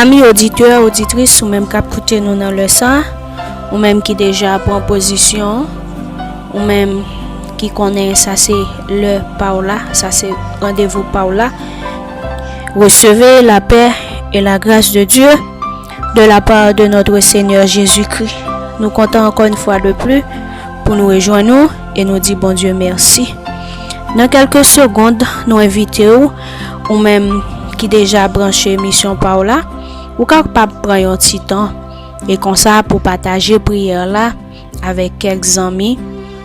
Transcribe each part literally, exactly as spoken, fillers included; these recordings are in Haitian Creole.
Ami oditè, oditris, ou menm k ap koute nou nan lè sa, ou menm ki deja pran pozisyon, ou menm ki konnen sa se lè pa w la, sa se randevou pa w la. Recevez la paix et la grâce de Dieu de la part de notre Seigneur Jésus-Christ. Nou kontan ankò yon fwa de pli pou nou rejwenn ou e nou di Bondye mèsi. Nan kèlke segond, nou envite w, ou menm ki deja branche emisyon pa w la, ou kapab pran yon ti tan e konsa pou pataje priyè la avèk kèk zanmi,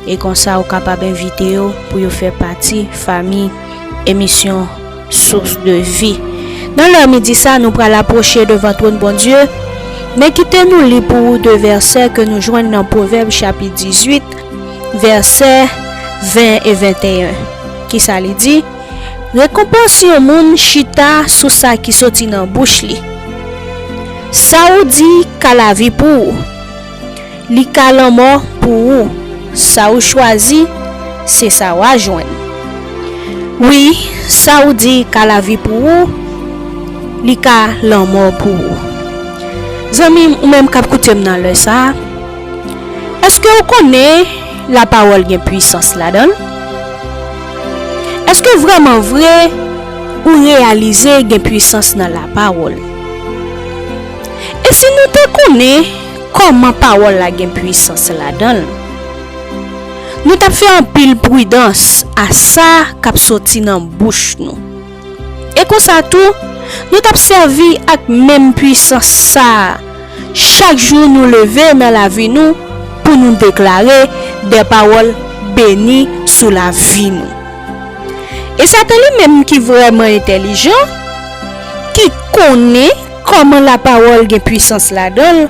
e konsa ou kapab envite yo pou yo fè pati fanmi emisyon Source de Vie. Nan lè midi sa, nou pral apwoche devan twòn Bondye, men kite nou li pou ou de vèsè ke nou jwenn nan Pwovèb chapit dizuit, vèsè ven e venteyen. Kisa li di? Rekonpans yon moun chita sou sa ki soti nan bouch li. Sa ou di ka lavi pou ou, li ka lanmò pou ou. Sa ou chwazi, se sa w a jwenn. Wi, sa ou di ka lavi pou ou, li ka lanmò pou ou. Zanmi m, ou menm k ap koute m nan lè sa a, èske w konnen lapawòl gen pwisans ladan l? Èske vrèman vre ou reyalize gen pwisans nan lapawòl? E si nou te konnen kòman pawòl la gen pwisans ladan l, nou t ap fè anpil pridans a sa k ap soti nan bouch nou. E konsa tou, nou t ap sèvi ak menm pwisans sa a chak jou nou leve nan lavi nou pou nou deklare de pawòl beni sou lavi nou. E Satan li menm ki vrèman entèlijan, ki konnen kòman lapawòl gen pwisans ladan l,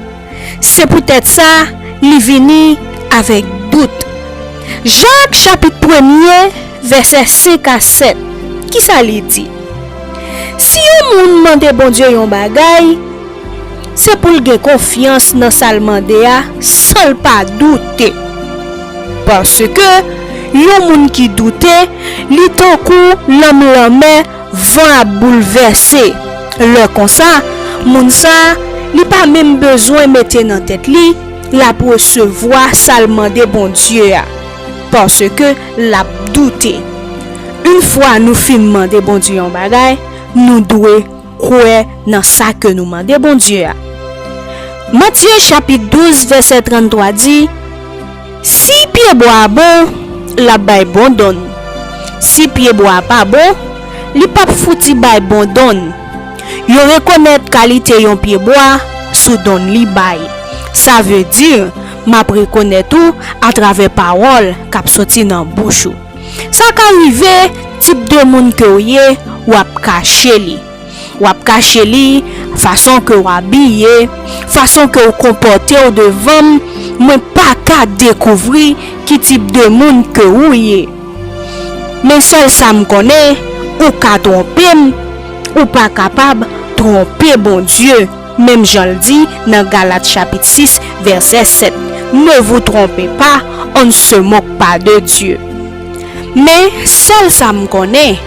se poutèt sa li vini avèk dout. Jak chapit premye, vèsè senk a sèt, kisa li di? Si yon moun mande Bondye yon bagay, se pou l gen konfyans nan sa l mande a san l pa doute. Paske yon moun ki doute, li tankou lanm lanmè, van ap boulvèse. Lè konsa, moun sa a, li pa menm bezwen mete nan tèt li l ap resevwa sa l mande Bondye a, paske l ap doute. Yon fwa nou fin mande Bondye yon bagay, nou dwe kwè nan sa ke nou mande Bondye a. Matye chapit douz, vèsè tranntwa di, si pyebwa a bon, l ap bay bon donn. Si pyebwa a pa bon, li p ap fouti bay bon donn. Yo rekonèt kalite yon pyebwa sou donn li bay. Sa vle di, m ap rekonèt ou atravè pawòl k ap soti nan bouch ou. Sa ka rive, tip de moun ke w ye, w ap kache li. W ap kache li, fason ke w abiye, fason ke w konpòte w devan m, mwen pa ka dekouvri ki tip de moun ke ou ye. Men sèl sa m konnen, ou ka twonpe m, ou pa kapab twonpe Bondye, menm jan l di nan Galat chapit sis, vèsè sèt, ne vous trompez pas, on ne se moque pas de Dieu. Men, sèl sa m konnen,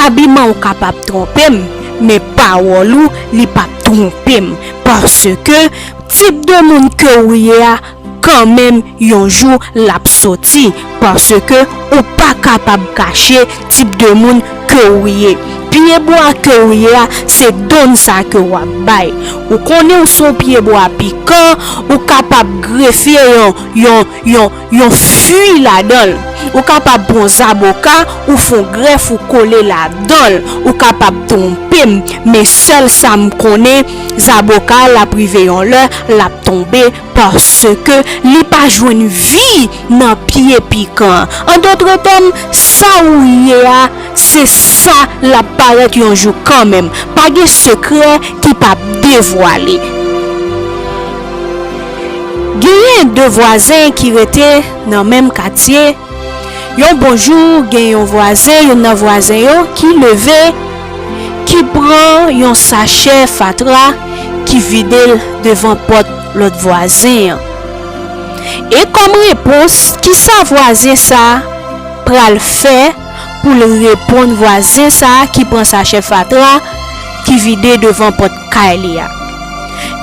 abiman w kapab twonpe m, men pawòl ou, li p ap twonpe m, paske tip de moun ke w ye a, kanmenm yon jou l ap soti, paske ou pa kapab kache tip de moun ke w ye. Pyebwa ke w ye a, se donn sa ke w ap bay. Ou konnen w se yon pyebwa pikan, ou kapab grefye yon, yon, yon, yon fwi ladan l. Ou kapab pran zaboka, ou fè yon grèf, ou kole ladan l. Ou kapab twonpe m, men sèl sa m konnen, zaboka a, l ap rive yon lè, l ap tonbe, paske li pa jwenn vi nan pye pikan. An dòt tèm, sa ou ye a, se sa l ap parèt yon jou kanmenm. Pa gen sekrè ki p ap devwale. Genyen de vwazen ki rete nan menm katye. Yon bon jou, gen yon vwazen, youn nan vwazen yo ki leve, ki pran yon sachè fatra, ki vide l devan pòt lòt vwazen an. E kòm repons, kisa vwazen sa a pral fè pou l reponn vwazen sa a ki pran sachè fatra, ki vide devan pòt kay li a?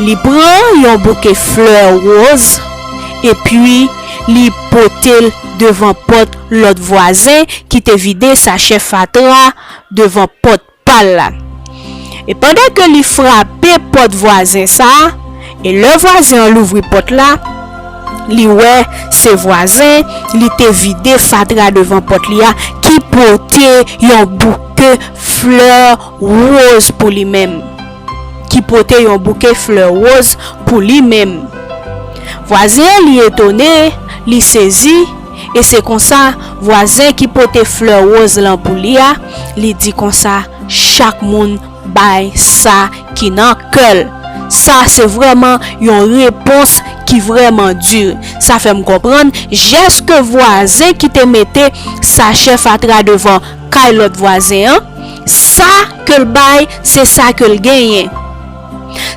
Li pran yon bouke flè woz, epi li pote l devan pòt lòt vwazen ki te vide sachè fatra devan pòt pa l la. E pandan ke li frape pòt vwazen sa a, e lè vwazen an louvri pòt la, li wè se vwazen li te vide fatra devan pòt li a ki pote yon bouke flè woz pou li menm. Ki pote yon bouke flè woz pou li menm. Vwazen an li etone, li sezi, e se konsa vwazen ki pote flè woz lan pou li a, li di konsa, chak moun bay sa ki nan kè l. Sa se vrèman yon repons ki vrèman di. Sa fè m konprann jès ke vwazen ki te mete sachè fatra devan kay lòt vwazen an, sa ke l bay, se sa ke l genyen.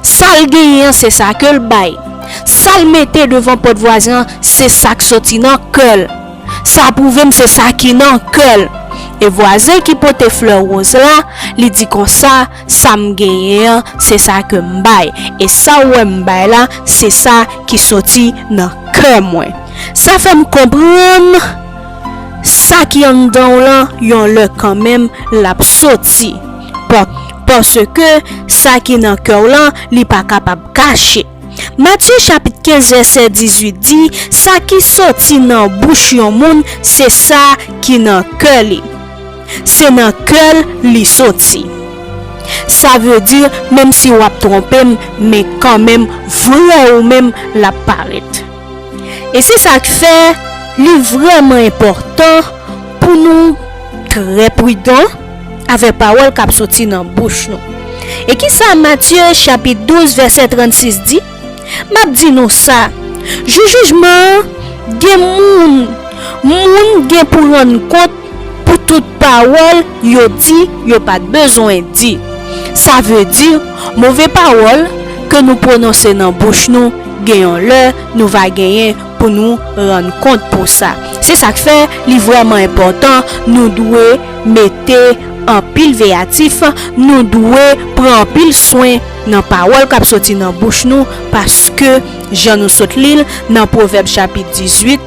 Sa l genyen an, se sa ke l bay. Sa l mete devan pòt vwazen an, se sa k soti nan kè l. Sa pwouve m se sa ki nan kè l. E vwazen ki pote flè woz la, li di konsa, sa m genyen an, se sa ke m bay. E sa w wè m bay la, se sa ki soti nan kè mwen. Sa fè m konprann sa ki anndan w lan, yon lè kanmenm, l ap soti. Pa-, paske sa ki nan kè w lan, li pa kapab kache. Matye chapit kenz vèsè dizuit di, sa ki soti nan bouch yon moun, se sa ki nan kè li. Se nan kè l li soti. Sa vle di, menm si w ap twonpe m, men kanmenm, vrè ou menm, l ap parèt. E se sa k fè li vrèman enpòtan pou nou trè pridan avèk pawòl k ap soti nan bouch nou. E kisa Matye chapit douz vèsè trannsis di? M ap di nou sa, jou jijman an, gen moun, moun gen pou rann kont pou tout pawòl yo di, yo pa t bezwen di. Sa vle di, move pawòl ke nou pwononse nan bouch nou, gen yon lè nou va genyen pou nou rann kont pou sa. Se sa k fè li vrèman enpòtan, nou dwe mete anpil veyatif, nou dwe pran anpil swen nan pawòl k ap soti nan bouch nou, paske, jan nou sot li l nan Pwovèb chapit dizuit,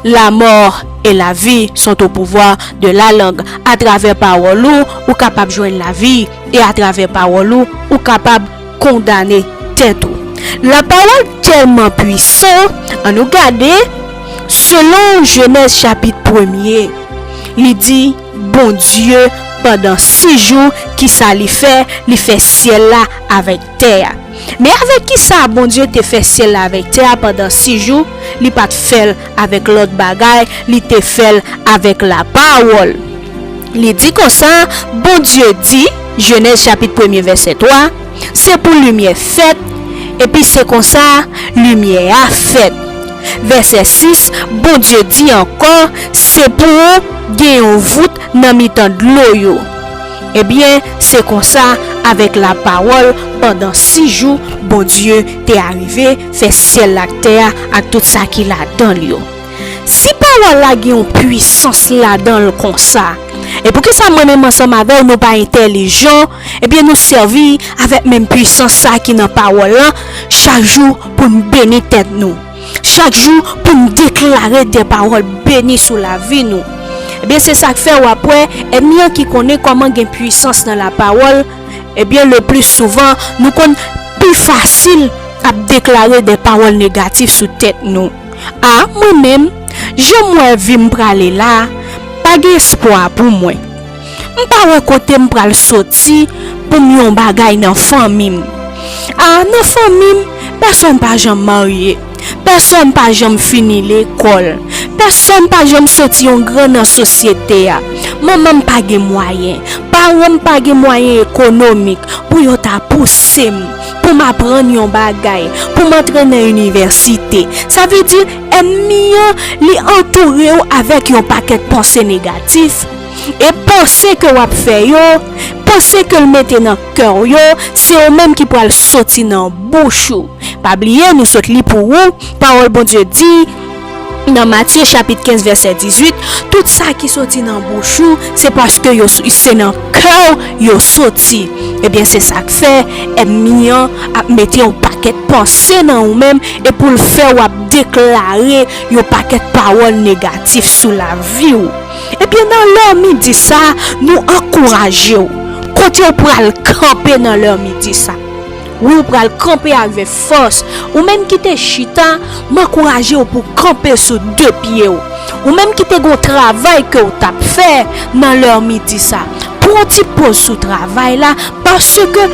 la mort et la vie sont au pouvoir de la langue. Atravè pawòl ou, ou kapab jwenn lavi, e atravè pawòl ou, ou kapab kondane tèt ou. Lapawòl tèlman pwisan, ann nou gade, selon Jenèz chapit premye, li di, Bondye, pandan sis jou, kisa li fè? Li fè syèl la avèk tè a. Men avèk kisa Bondye te fè syèl la avèk tè a pandan sis jou? Li pa t fè l avèk lòt bagay, li te fè l avèk lapawòl. Li di konsa, Bondye di, Jenèz chapit premye vèsè twa, se pou limyè fèt, epi se konsa limyè a fèt. Vèsè sis, Bondye di ankò, se pou gen yon vout nan mitan dlo yo. Ebyen, se konsa, avèk lapawòl, pandan sis jou, Bondye te arive fè syèl la ak tè a ak tout sa ki ladan l yo. Si pawòl la gen yon pwisans ladan l konsa, e poukisa mwen menm ansanm avè w nou pa entèlijan, ebyen nou sèvi avèk menm pwisans sa ki nan pawòl la chak jou pou n beni tèt nou. Chak jou pou n deklare de pawòl beni sou lavi nou. Ebyen, se sa k fè w ap wè ènmi an ki konnen kòman gen pwisans nan lapawòl, ebyen, le pli souvan, nou konn pi fasil ap deklare de pawòl negatif sou tèt nou. A, mwen menm, jan m wè vi m prale la, pa gen espwa pou mwen. M pa wè kote m pral soti pou m yon bagay nan fanmi m. A, nan fanmi m, pèsonn pa janm marye. Pèsonn pa janm fini lekòl. Pèsonn pa janm soti yon gran nan sosyete a. Manman m pa gen mwayen. Paran m pa gen mwayen ekonomik pou yo ta pouse m, pou m aprann yon bagay, pou m antre nan inivèsite. Sa vle di, ènmi an, li antoure w avèk yon pakèt panse negatif. E panse ke w ap fè yo, panse ke l mete nan kè w yo, se yo menm ki pral soti nan bouch ou. Pa bliye, nou sot li pou ou, pawòl Bondye di nan Matye chapit kenz vèsè dizuit, tout sa ki soti nan bouch ou, se paske yo, se nan kè w yo soti. Ebyen, se sa k fè ènmi an ap mete yon pakèt panse nan ou menm, e pou l fè w ap deklare yon pakèt pawòl negatif sou lavi w. Ebyen, nan lè midi sa, nou ankouraje w. Kote w pral kanpe nan lè midi sa? Wi, ou pral kanpe avèk fòs. Ou menm ki te chita, m ankouraje w pou w kanpe sou de pye w. Ou menm ki te gon travay ke w t ap fè nan lè midi sa, pran yon ti poz sou travay la, paske,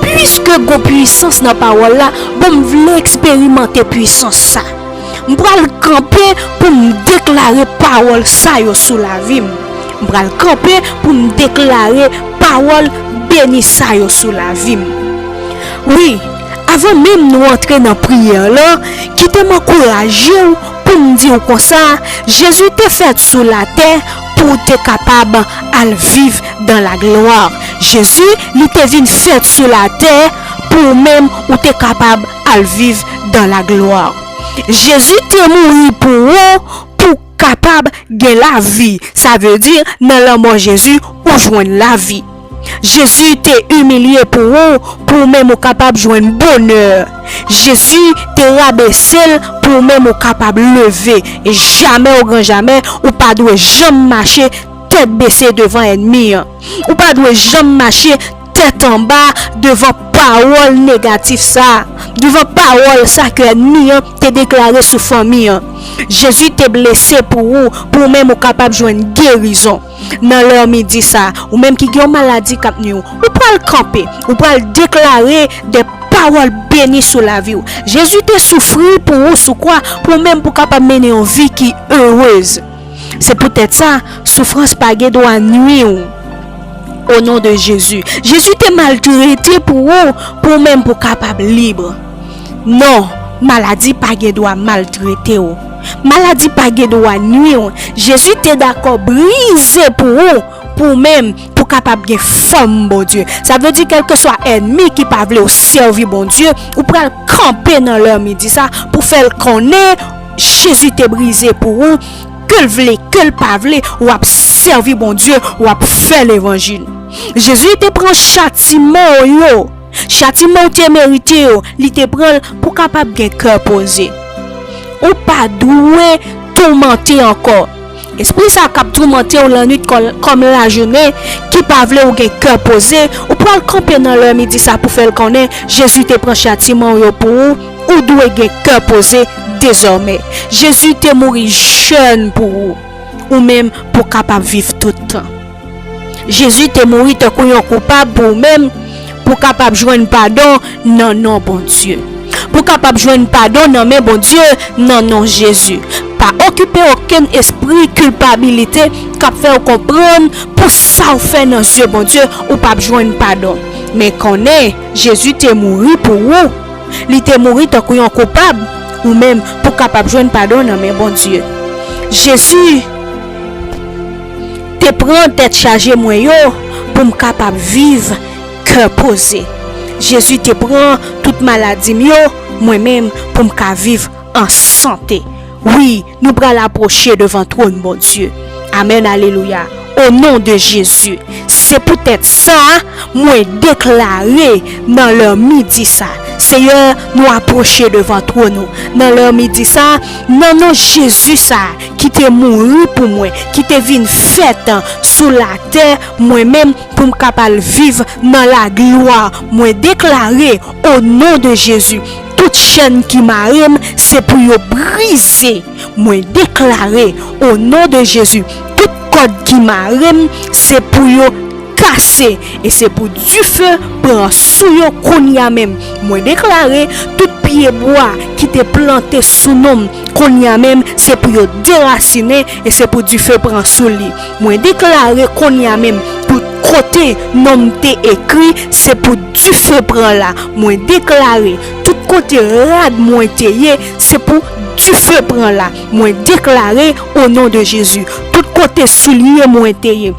piske gon pwisans nan pawòl la, bon, m vle eksperimante pwisans sa. M pral kanpe pou m deklare pawòl sa yo sou lavi m. M pral kanpe pou m deklare pawòl beni sa yo sou lavi m. Wi, avan menm nou antre nan priyè lan, kite m ankouraje w pou m di w konsa, Jezi te fèt sou latè pou w te kapab al viv dans la gloire. Jezi, li te vin fèt sou latè pou w menm ou te kapab al viv dans la gloire. Jezi te mouri pou ou, pou w kapab gen lavi. Sa vle di, nan lanmò Jezi, ou jwenn lavi. Jezi te imilye pou ou, pou ou menm ou kapab jwenn bonè. Jezi te rabese l pou ou menm ou kapab leve. E jamè o gran jamè, ou pa dwe janm mache tèt bese devan ènmi an. Ou pa dwe janm mache tèt anba devan pawòl negatif sa, devan pawòl sa ke ènmi an te deklare sou fanmi an. Jezi te blese pou ou, pou ou menm ou kapab jwenn gerizon. Nan lè midi sa, ou menm ki gen yon maladi k ap nwi w, ou pral kanpe, ou pral deklare de pawòl beni sou lavi w. Jezi te soufri pou ou sou kwa, pou ou menm pou kapab mennen yon vi ki erez. Se poutèt sa, soufrans pa gen dwa nwi w. O non de Jezi. Jezi te maltrete pou ou, pou ou menm pou kapab lib. Non, maladi pa gen dwa maltrete w. Maladi pa gen dwa nwi w. Jezi te dakò brize pou ou, pou ou menm, pou kapab gen fòm Bondye. Sa vle di, kèlkeswa ènmi ki pa vle w sèvi Bondye, ou pral kanpe nan lè midi sa pou fè l konnen Jezi te brize pou ou, ke l vle, ke l pa vle, w ap sèvi Bondye, w ap fè levanjil. Jezi te pran chatiman w yo, chatiman w te merite yo, li te pran l pou w kapab gen kè poze. Ou pa dwe toumante ankò. Espri sa k ap toumante w lannwit kò-, kòm lajounen, ki pa vle w gen kè poze, ou pral kanpe nan lè midi sa pou fè l konnen Jezi te pran chatiman w yo pou ou, ou dwe gen kè poze dezòmè. Jezi te mouri jèn pou ou, ou menm pou w kapab viv tout tan. Jezi te mouri tankou yon koupab pou ou menm, pou w kapab jwenn padon nan non Bondye. Pou w kapab jwenn padon nan men Bondye, nan non Jezi. Pa okipe okenn espri kilpabilite k ap fè w konprann pou sa w fè nan zye Bondye, ou p ap jwenn padon. Men konnen, Jezi te mouri pou ou. Li te mouri tankou yon koupab, ou menm, pou w kapab jwenn padon nan men Bondye. Jezi te pran tèt chaje mwen yo pou m kapab viv kè poze. Jezi te pran tout maladi m yo, mwen menm, pou m ka viv an sante. Wi, nou pral apwoche devan twòn Bondye. Amèn, alelouya. O non de Jezi. Se poutèt sa, mwen deklare nan lè midi sa, Seyè, nou apwoche devan twòn ou. Nan lè midi sa, nan non Jezi sa, ki te mouri pou mwen, ki te vin fèt sou latè, mwen menm, pou m kapab viv nan laglwa. Mwen deklare, o non de Jezi, tout chèn ki mare m, se pou yo brize. Mwen deklare, o non de Jezi, tout kòd ki mare m, se pou yo kase, e se pou dife pran sou yo kounye a menm. Mwen deklare, tout pye bwa ki te plante sou non m, kounye a menm, se pou yo derasinen, e se pou dife pran sou li. Mwen deklare kounye a menm, tout kote non m te ekri, se pou dife pran la. Mwen deklare, tout kote rad mwen te ye, se pou dife pran la. Mwen deklare, o non de Jezi, tout kote soulye mwen te ye,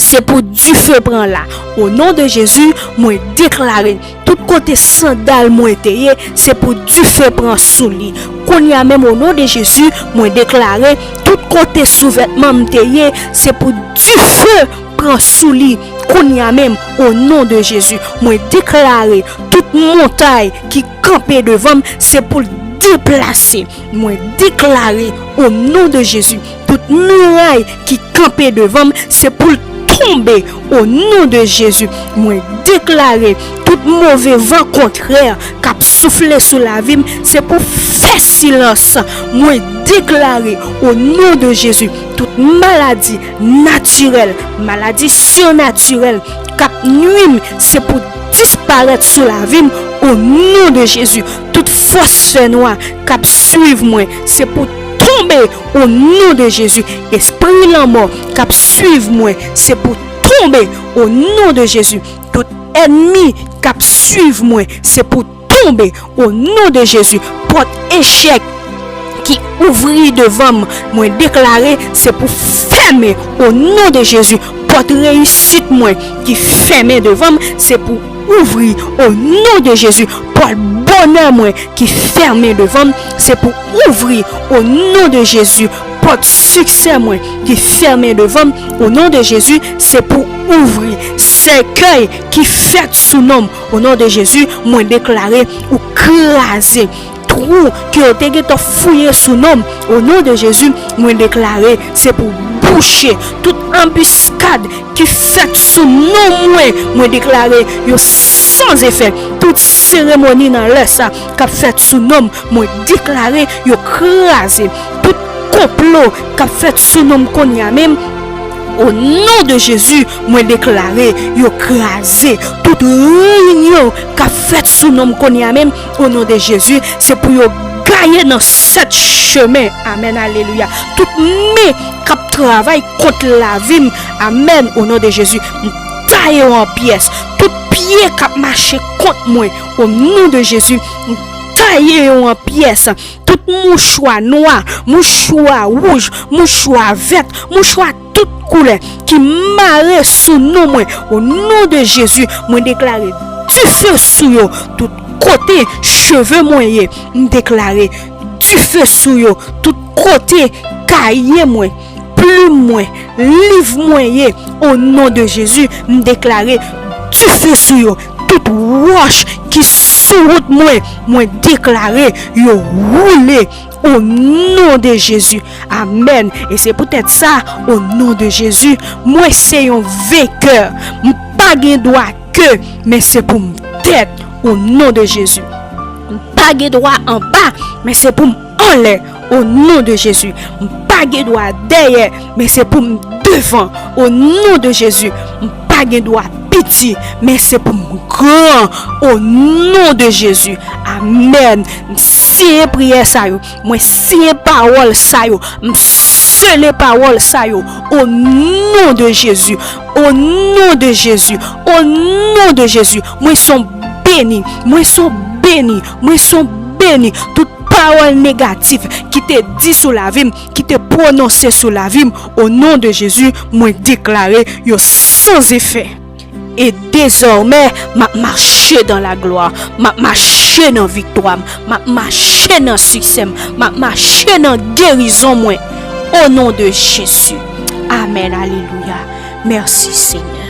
se pou dife pran la. O non de Jezi, mwen deklare, tout kote sandal mwen te ye, se pou dife pran sou li. Kounye a menm, o non de Jezi, mwen deklare, tout kote souvètman m te ye, se pou dife pran sou li kounye a menm, o non de Jezi. Mwen deklare tout montay ki kanpe devan m, se pou l deplase. Mwen deklare, o non de Jezi, tout miray ki kanpe devan m, se pou l tonbe, o non de Jezi. Mwen deklare tout move van kontrè k ap soufle sou lavi m, se pou fè silans. Mwen deklare, o non de Jezi, tout maladi natirèl, maladi sinatirèl k ap nwi m, se pou disparèt sou lavi m, o non de Jezi. Tout fòs fènwa k ap swiv mwen, se pou tonbe, o non de Jezi. Espri lanmò k ap swiv mwen, se pou tonbe, o non de Jezi. Tout ènmi k ap swiv mwen, se pou tonbe, o non de Jezi. Pòt echèk ki ouvri devan m, mwen deklare se pou fèmen, o non de Jezi. Pòt reyisit mwen ki fèmen devan m, se pou ouvri, o non de Jezi. Pòt bonè mwen ki fèmen devan m, se pou ouvri, o non de Jezi. Pòt siksè mwen ki fèmen devan m, o non de Jezi, se pou ouvri. Sèkèy ki fèt sou non m, o non de Jezi, mwen deklare ou kraze. Twou ke yo te gentan fouye sou non m, o non de Jezi, mwen deklare se pou bouche. Tout anbiskad ki fèt sou non mwen, mwen deklare yo san efè. Tout seremoni nan lè sa k ap fèt sou non m, mwen deklare yo kraze. Tout konplo k ap fèt sou non m kounye a menm, o non de Jezi, mwen deklare yo kraze. Tout reyinyon k ap fèt sou non m kounye a menm, o non de Jezi, se pou yo gaye nan sèt chemen. Amèn, alelouya. Tout men k ap travay kont lavi m, amèn, o non de Jezi, m taye yo an pyès. Tout pye k ap mache kont mwen, o non de Jezi, m taye yo an pyès. Tout mouchwa nwa, mouchwa wouj, mouchwa vèt, mouchwa tout koulè ki mare sou non mwen, o non de Jezi, mwen deklare dife sou yo. Tout kote cheve mwen ye, m deklare dife sou yo. Tout kote kaye mwen, plim mwen, liv mwen ye, o non de Jezi, m deklare dife sou yo. Tout wòch ki sou wout mwen, mwen deklare yo woule, o non de Jezi. Amèn. E se poutèt sa, o non de Jezi, mwen se yon venkè. M pa gen dwa ke, men se pou m tèt, o non de Jezi. M pa gen dwa anba, men se pou m anlè, o non de Jezi. M pa gen dwa dèyè, men se pou m devan, o non de Jezi. M pa gen dwa piti, men se pou m gran, o non de Jezi. Amèn. M siyen priyè sa yo. Mwen siyen pawòl sa yo. M sele pawòl sa yo. O non de Jezi. O non de Jezi. O non de Jezi. Mwen se yon beni. Mwen se yon beni. Mwen se yon beni. Tout pawòl negatif ki te di sou lavi m, ki te pwononse sou lavi m, o non de Jezi, mwen deklare yo san efè. E dezòmè, m ap mache dans la gloire, m ap mache nan viktwa m, m ap mache nan siksè m, m ap mache nan gerizon mwen. O non de Jezi. Amèn. Alelouya. Mèsi, Senyè.